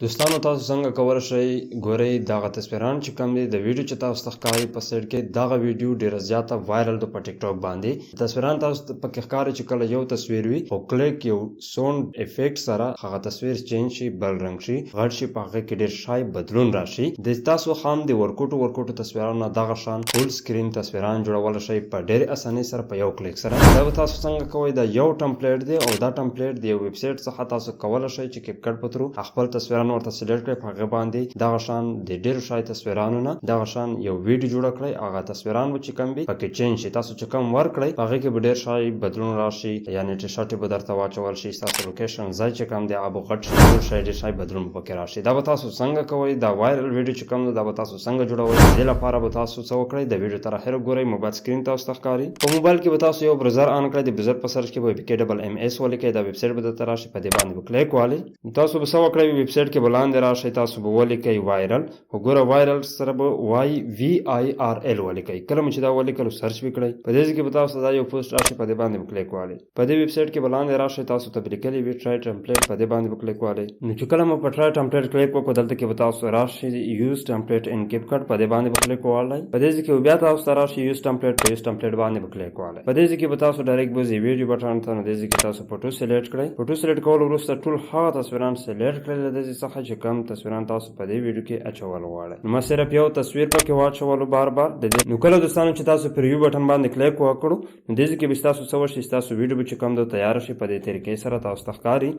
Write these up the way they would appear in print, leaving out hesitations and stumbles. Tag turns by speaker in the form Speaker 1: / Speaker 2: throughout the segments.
Speaker 1: دوستانو، تاسو څنګه کولی شئ؟ ګورئ، دغه تصویران چې کوم دي، د ویډیو چې تاسو ته ښکاري په سایډ کې، دغه ویډیو ډیره زیاته وایرل ده په ټیک ټاک باندې. تصویران تاسو ته پکې ښکاري چې کله یو تصویر وي، خو کلیک یو ساوند افیکټ سره هغه تصویر چینج شي، بل رنګ شي، غټ شي، په هغه کې ډیر شای بدلون راشي. د تاسو هم د ورکوټو ورکوټو تصویرانو دغه شان فول سکرین تصویران جوړول شئ په ډیر اسانۍ سره، په یو کلیک سره. دا به تاسو څنګه کوئ؟ دا یو ټمپلیټ دی او دا ټمپلیټ د یو ویب سایټ څخه تاسو کولی شئ چې کیپکټ په ترو خپل تصویران ورته سلیکټ کړئ، په هغه باندې دغه شان د ډیرو شای تصویرانو نه دغه شان یو ویډیو جوړه کړئ. هغه تصویران به چې کوم وي، پکې چینج شي. تاسو چې کوم ورکړئ، په هغه کې به ډیر شای بدلون راشي، یعنی ټي شرټ به درته واچول شي، ستاسو لوکیشن ځای چې کوم دی، هغه به غټ شي، ټول شای ډیر شای بدلون به پکې راشي. دا به تاسو څنګه کوئ؟ دا وایرل ویډیو چې کوم ده، دا به تاسو څنګه جوړوئ؟ دې لپاره به تاسو څه وکړئ؟ د ویډیو تر اخره ګورئ. موبایل سکرین تاسو ته ښکاري. په موبایل کې به تاسو یو براوزر آن کړئ. د براوزر په سرچ کې به پی کې ډبل ایم ایس ولیکئ. دا ویب سایټ به درته راشي، په دې باندې به کلیک والئ. تاسو به څه وکړئ؟ ویب سایټ کې به لاندې راشئ، تاسو به ولیکئ وایرل، خو ګوره، وایرل سره به وای وی آی آر ال ولیکئ. کله مو چې دا ولیکلو، سرچ وکړئ. په دې ځای کې به تاسو ته دا یو پوسټ راشي، په دې باندې به کلیک والئ. په دې ویب سایټ کې به لاندې راشئ، تاسو ته به لیکلي وي ټرای ټمپلیټ، په دې باندې به کلیک والئ. نو چې کله مو په ټرای ټمپلیټ کلیک وکړو، دلته کې به تاسو راشي یوز ټمپلیټ ان کیپ کټ، په دې باندې به کلیک والئ. په دې ځای کې بیا تاسو ته راشي یوز ټمپلیټ، په یوز ټمپلیټ باندې به کلیک والئ. په دې ځای کې به تاسو ډایرکټ بوزي ویډیو بټن ته. نو دې ځای کې تاسو فوټو سلیکټ کړئ. فوټو سلیکټ کولو وروسته ټول هغه تصویران سلیکټ کړئ له دې څخه چې کوم تصویران تاسو په دې ویډیو کې اچول غواړئ. نو ما صرف یو تصویر پکې واچولو بار بار د دې. نو کله دوستانو چې تاسو پریویو بټن باندې کلیک وکړو، نو دې ځای کې به تاسو څه وشي؟ تاسو ویډیو به چې کوم ده، تیار شي. په دې طریقې سره تاسو ته ښکاري،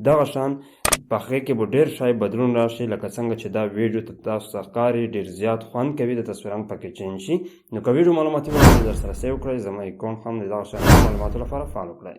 Speaker 1: دغه شان په هغې کې به ډېر شای بدلون راشي. لکه څنګه چې دا ویډیو ته تاسو ته ښکاري، ډېر زیات خوند کوي، د تصویران پکې چینج شي. نو که ویډیو معلوماتي وه، در سره سیو کړئ. زما اکاونټ هم د دغه شان معلوماتو لپاره فالو کړئ.